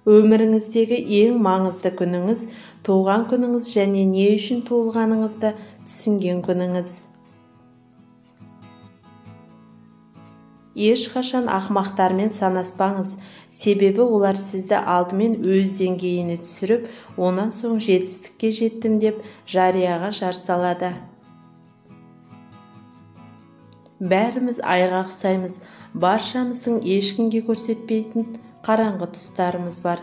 Өміріңіздегі ең маңызды күніңіз туған күніңіз және не үшін туылғаныңызды түсінген күніңіз. Ешқашан ақымақтармен санаспаңыз, себебі олар сізді алдымен өз деңгейіне түсіріп, онан соң жетістікке жеттім деп жарияға жар салады. Бәріміз айға ұқсаймыз, баршамыздың ешкімге көрсетпейтін қараңғы тұстарымыз бар.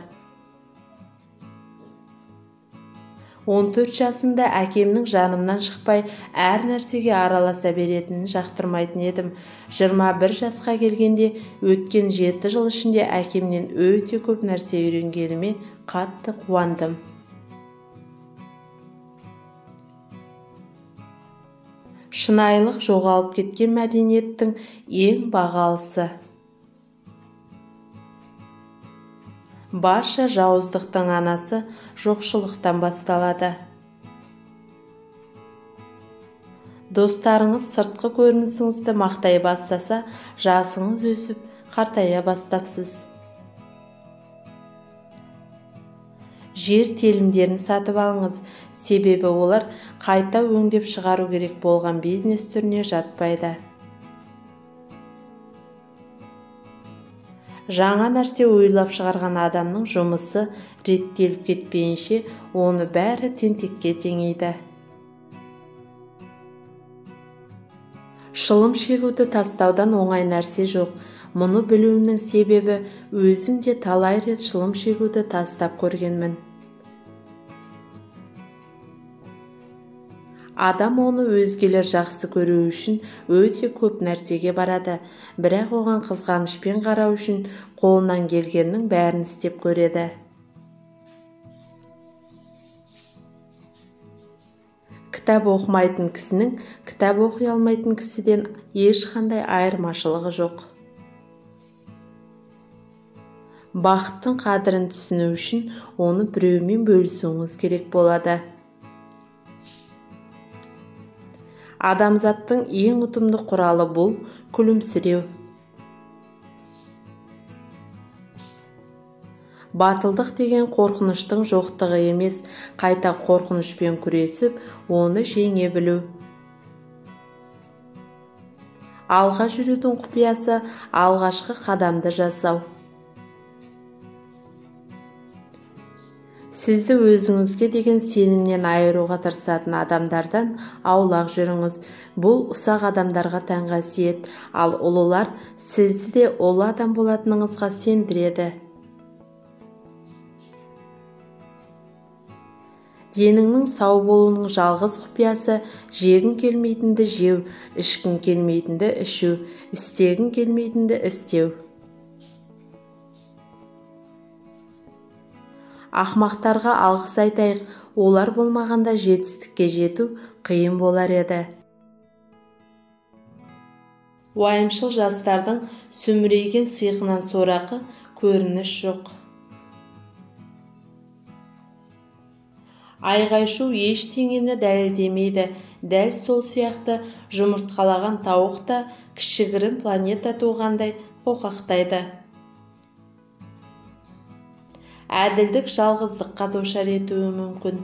14 жасымда әкемнің жанымнан шықпай әр нәрсеге араласа беретінін жақтырмайтын едім. 21 жасқа келгенде өткен 7 жыл ішінде әкемнен өте көп нәрсе үйренгеніме қатты қуандым. Шынайылық жоғалып кеткен мәдениеттің ең бағалысы. Барша жауыздықтың анасы жоқшылықтан басталады. Достарыңыз сыртқы көрінісіңізді мақтай бастаса, жасыңыз өсіп, қартая бастапсыз. Жер телімдерін сатып алыңыз, себебі олар қайта өңдеп шығару керек болған бизнес түріне жатпайды. Жаңа нәрсе ойлап шығарған адамның жұмысы реттеліп кетпейінше, оны бәрі тентекке теңейді. Шылым шегуді тастаудан оңай нәрсе жоқ. Мұны білуімнің себебі өзім де талай рет шылым шегуді тастап көргенмін. Адам оны өзгелер жақсы көру үшін өте көп нәрсеге барады, бірақ оған қызғанышпен қарау үшін қолынан келгеннің бәрін істеп көреді. Кітап оқымайтын кісінің кітап оқи алмайтын кісіден ешқандай айырмашылығы жоқ. Бақыттың қадірін түсіну үшін оны біреумен бөлісуіңіз керек болады. Адамзаттың ең ұтымды құралы бұл күлімсіреу. Батылдық деген қорқыныштың жоқтығы емес, қайта қорқынышпен күресіп, оны жеңе білу. Алға жүрудің құпиясы алғашқы қадамды жасау. Сізді өзіңізге деген сенімнен айыруға тырысатын адамдардан аулақ жүріңіз. Бұл ұсақ адамдарға тән қасиет, ал ұлылар сізді де ұлы адам болатыныңызға сендіреді. Деніңнің сау болуының жалғыз құпиясы жегің келмейтінді жеу, ішкің келмейтінді ішу, істегің келмейтінді істеу. Ақмақтарға алғыс айтайық, олар болмағанда жетістікке жету қиын болар еді. Уайымшыл жастардың сүмірейген сиқынан сорақы көрініс жоқ. Айғай-шу ештеңені дәлелдемейді. Дәл сол сияқты жұмыртқалаған тауық та кішігірім планета туғандай қоқақтайды. Әділдік жалғыздыққа душар етуі мүмкін.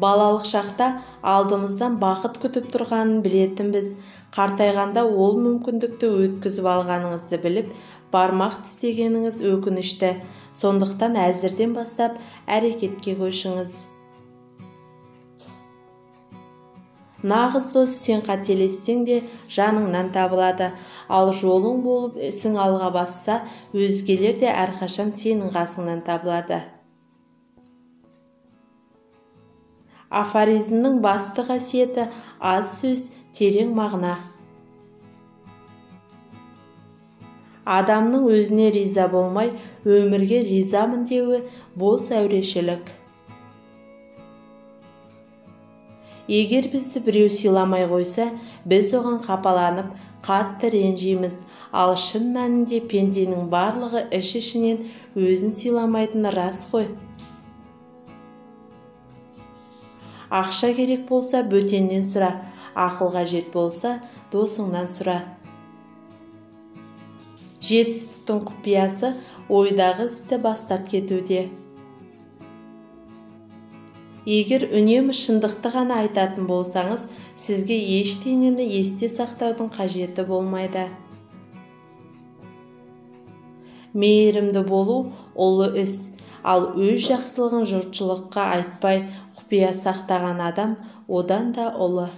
Балалық шақта алдымыздан бақыт күтіп тұрғанын білетінбіз. Қартайғанда ол мүмкіндікті өткізіп алғаныңызды біліп, бармақ тістегеніңіз өкінішті. Сондықтан әзірден бастап әрекетке көшіңіз. Нағыз дос сен қателессең де жаныңнан табылады, ал жолың болып ісің алға басса, өзгелер де әрқашан сенің қасыңнан табылады. Афоризмнің басты қасиеті аз сөз, терең мағына. Адамның өзіне риза болмай, өмірге ризамын деуі бос әурешілік. Егер бізді біреу сыйламай қойса, біз оған қапаланып, қатты ренжиміз. Ал шын мәнінде пенденің барлығы іш-ішінен өзін сыйламайтыны рас қой. Ақша керек болса, бөтеннен сұра, ақыл қажет болса, досыңнан сұра. Жетістіктің құпиясы ойдағы істі бастап кетуде. Егер үнемі шындықты ғана айтатын болсаңыз, сізге ештеңені есте сақтаудың қажеті болмайды. Мейірімді болу ұлы іс, ал өз жақсылығын жұртшылыққа айтпай құпия сақтаған адам одан да ұлы.